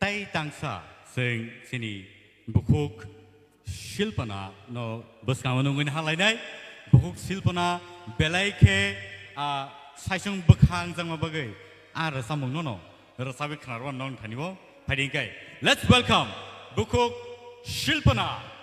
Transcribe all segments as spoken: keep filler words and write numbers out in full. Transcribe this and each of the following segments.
Tei tangsa chwng chini bukhuk Shilpana no bwskango nungwi halainai. Bukhuk Shilpana belai khe, ah, saichung bwkha wngjakma bagwi a rwchapmung no no rwchapwi khwnarwano nong thani o phaidi hwnkhe. Let's welcome bukhuk Shilpana.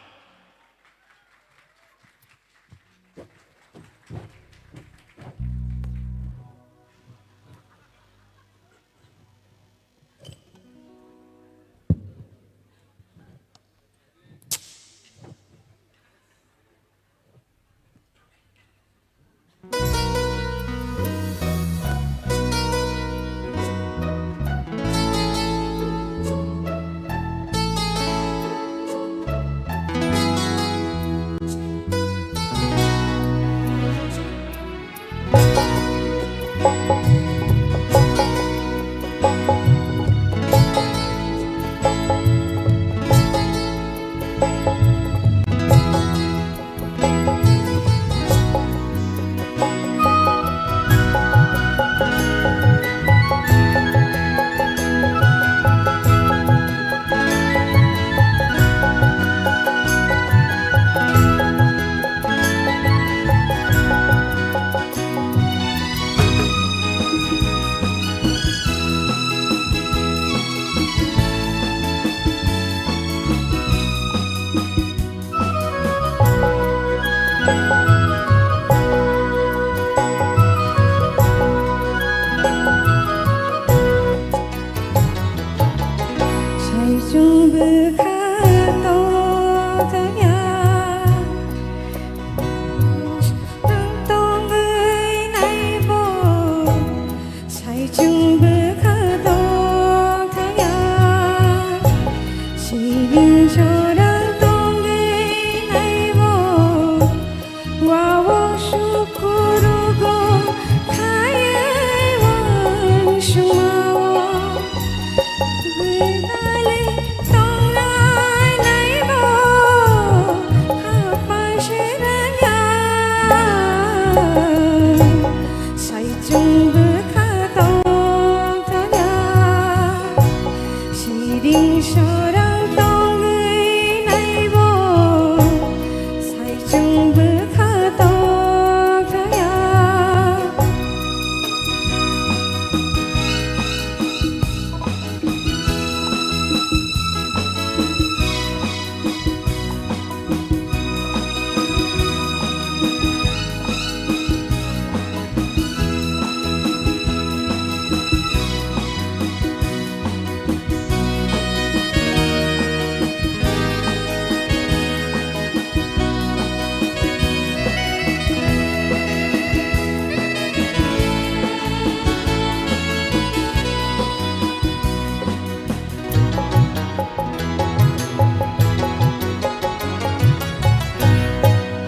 Saichung bwkha tongthokya, ang tongwi naibo. Saichung bwkha tongthokya, siring sorang tongwi naibo. Wao sukurugo khaiwi wansukmao. Bwdalwi tongnai naibo khapang se rwngya. Saichung bwkha tongthokya, siring sorang tongwi naibo, saichung bwkha tongthokya.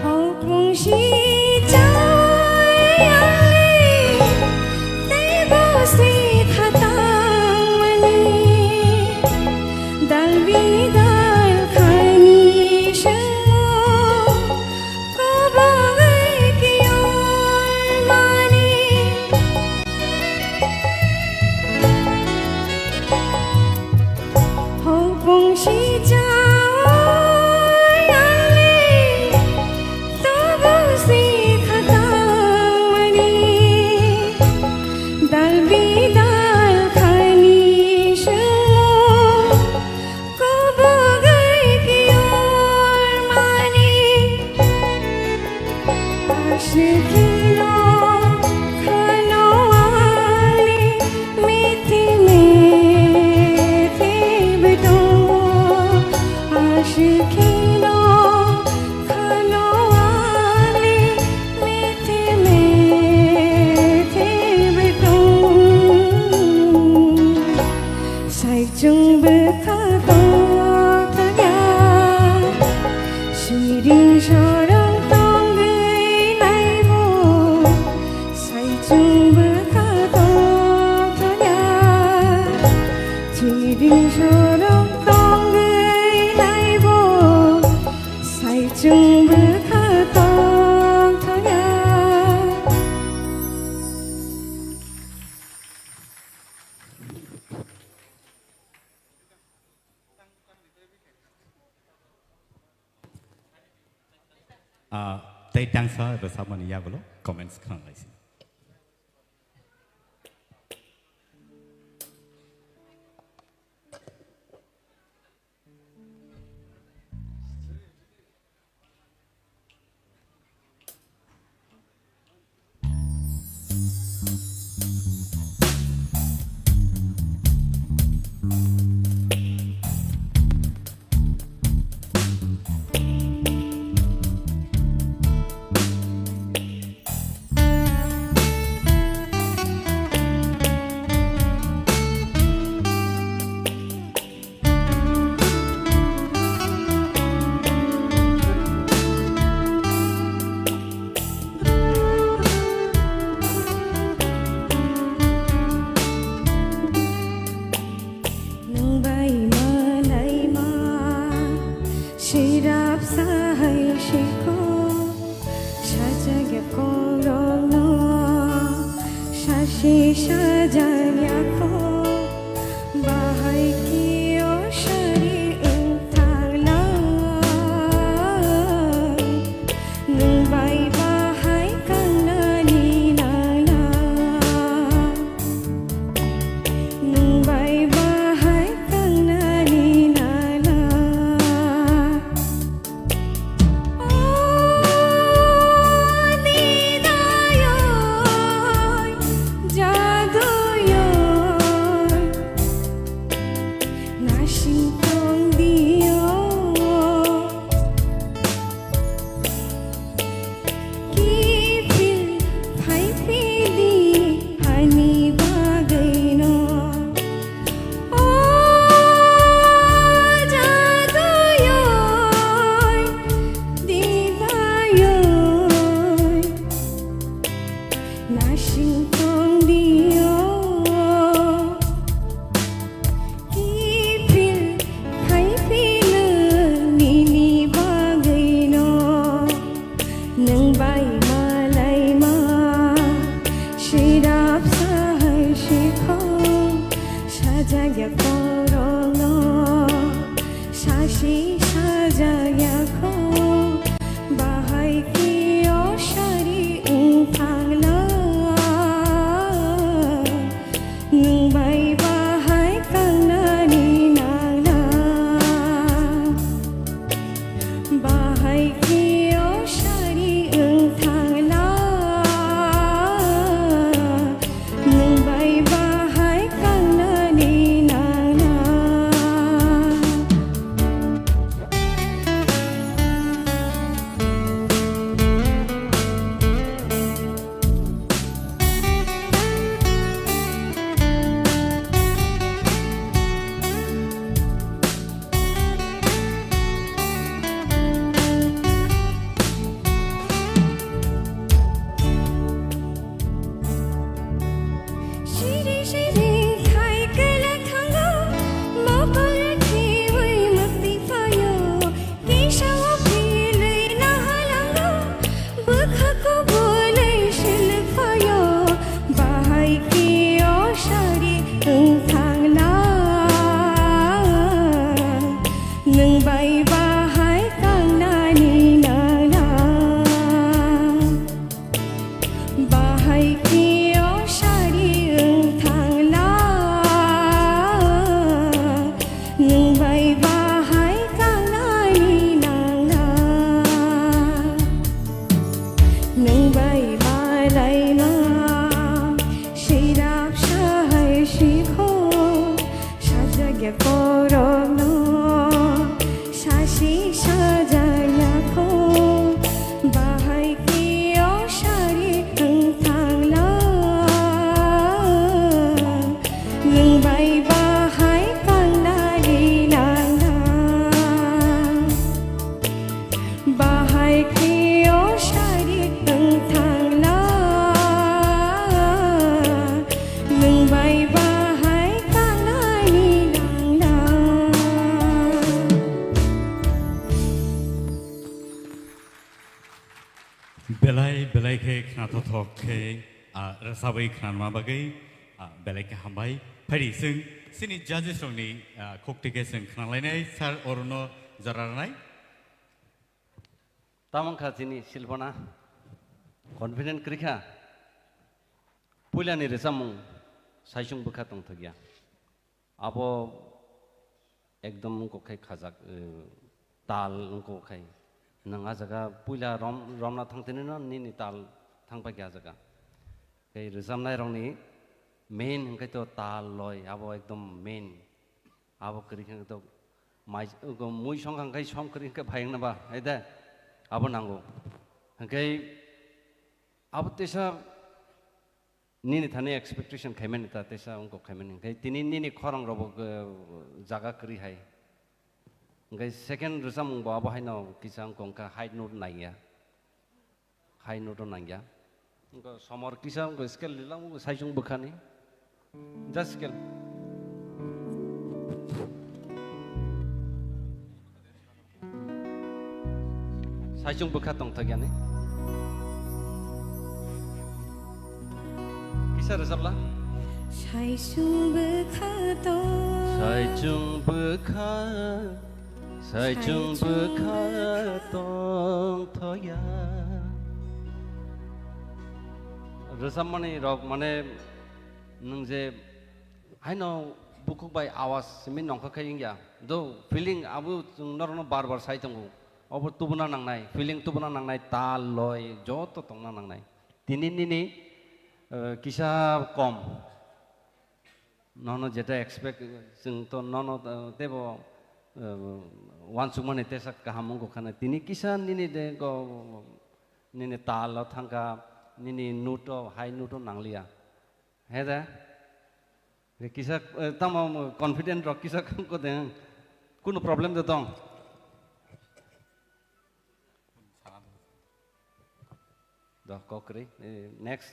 Hokbung si chai ali, teibo si khatang mani. Dalbi dal khaini swngo, kobogwi kiyor mani. Hokbung si chai ali, tobo si khatang mani. Dalbi dal khaini swngo, kobogwi kiyor mani. Aswk kheno khano ani mithi mithi bwtong. Aswk kheno khano ani mithi mithi bwtong. Saichung bwkha tongthokya, siring sorang tongwi naibo. Saichung bwkha tongthokya, siring sorang tongwi naibo. Saichung bwkha tongthokya. Ah, tei tangsa rwchapmani yagulo comments khna lai si. Nwng bai malaima, sirap sahai sikho, sajagya kolokno, sasi sajagya kho, bahai kio sari wngthang lai. Nwng bai bahai kangnani nangla. Nwng bai bahai kangnani nangla. O ni dayoi, jaduyoi, nasing tong dio. Kiphil phaiphili ani bagwino. O jaduyoi, didayoi, nasing tong dio. Kiphil phaiphino nini bagwino, nwng bai malaima, sirap sahai sikho, sajagya kolokno, sasi sajagya kho, bahai kio sari wngthang lai. Nwng bai bahai kangnani nangla. Bahai kio sari wngthang lai. Nwng bai bahai kangnani nangla. Siri siri khai kela thango, mokol khiwi mukti phayo, kisa o philwi nahalango, bwkha kubulwi silwi phayo, bahai kio sari wngthang lai. Nwng bai bahai kangnani nangla. Bahai kio sari wngthang lai. Nwng bai bahai kangnani nangla. Nwng bai malaima, sirap sahai sikho, sajagya kolokno, sasi sajagya kho, bahai kio sari wngthang lai. Nwng bai bahai kangnani nangla. Bahai kio sari wngthang lai. Nwng bai bahai kangnani nangla. Belai belai khe khnathothok khe, ah, rwchabwi khnanma bagwi, ah, belai khe hambai. Phaidi chwng chini judges rokni, ah, khukti khe chwng khnalainai, sir, orono jora rwnai. Tamo wngkha chini Silpana, confident kwrwi kha. Puilani rwchapmung Saichung bwkha tongthokya. Abo ekdom wngkok khai khajak, eh, tal wngkok khai. Nwng a jaga puila rom-, romna thangtini no nini tal thangpaikha a jaga. Tei rwchapnairokni main hwnkhe to tal loi, abo ekdom main. Abo kwrwi khe to mai, mui song kha hwnkhe som kwrwi hwnkhe phai wngna ba, hai de? Abo nango. Hwnkhe abo teisa nini thani expectation khaimani ta, teisa wngkok khaimani. Hwnkhe tini nini khorang rokbo, eh, jaga kwrwi hai. Hwnkhe second rwchapmung bo abo haino kisa wngkha high note nangya. High note o nangya. Wngkha somor kisa wngkha scale lilang wngkha Saichung bwkhani. Just scale. Saichung bwkha tongthok yani. Kisa rwchapla? Saichung bwkha tong. Saichung bwkha. Saichung bwkha tongthokya. Rwchapmani rok mane nwng je haino bukhuk bai awas simi nongkha khai wngya. Do feeling abo chwng norokno bar bar sai tongo. Obo tubuna nangnai, feeling tubuna nangnai, tal loi joto tongna nangnai. Tini nini, eh, kisa kom. Nono jeta expect, chwng to nono, eh, teibo, eh, uansukmani tesa kaham wngkha na. Tini kisa nini de go, nini talo thangkha, nini note o, high note o nangliya. He de? Re kisa, eh, tamo confident rok kisa ko de. Kunu problem de tong? Doh, kok kwrwi. Eh, next,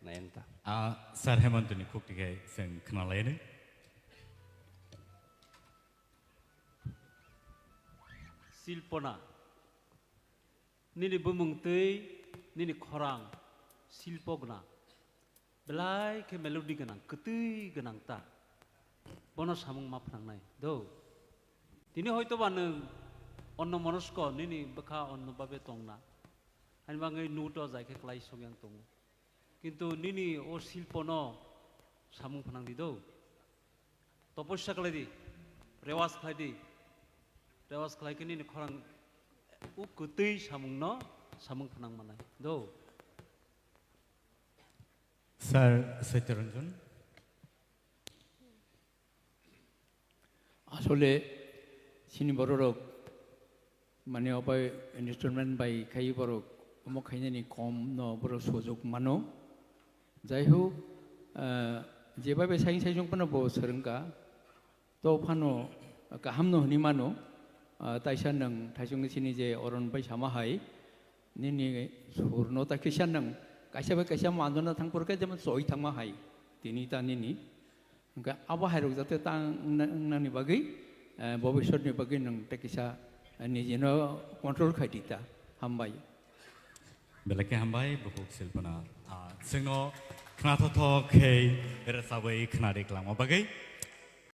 nai enta. Ah, Sir Hemantoni khuk tikhai chwng khwnalainai. Silpona, nini bumung twi, nini khorang, silpo gwnang. Belai khe melody gwnang, kwtwi gwnang ta. Bono samung ma phnangnai, do. Tini hoito ba nwng onno monosko, nini bwkha onno babe tongna. Ani bagwi note o jai khe klai song yang tongo. Kintu nini o silpono samung phnang di do. Toposya khlai di, rewas khlai di. Rewas khlai khe nini khorang o kwtwi samungno samung phnang manai do. Sir Saitya Ranjan. Asole chini bororok mane obai instrument bai khai borok omo khainani kom no borok sojok mano. Jai ho, ah, je bai bai saing saijong phano bo swrwngkha. To phano kaham no hwnwi mano, ah, taisa nwng thaisungni sini je oron bai sama hai, nini sur no ta kisa nwng kaisa bai kaisa manjona thang phuru khe jemon choi thangma hai, tini ta nini. Hwnkhe abo hai rok jate ta wngna-, wngnani bagwi, eh, bobiswt ni bagwi nwng ta kisa, eh, niji no control khai di ta. Hambai. Belai khe hambai, bukhuk Silpana. Ah, chwngno khnathokthok khe rwchabwi khna ri kwlangma bagwi.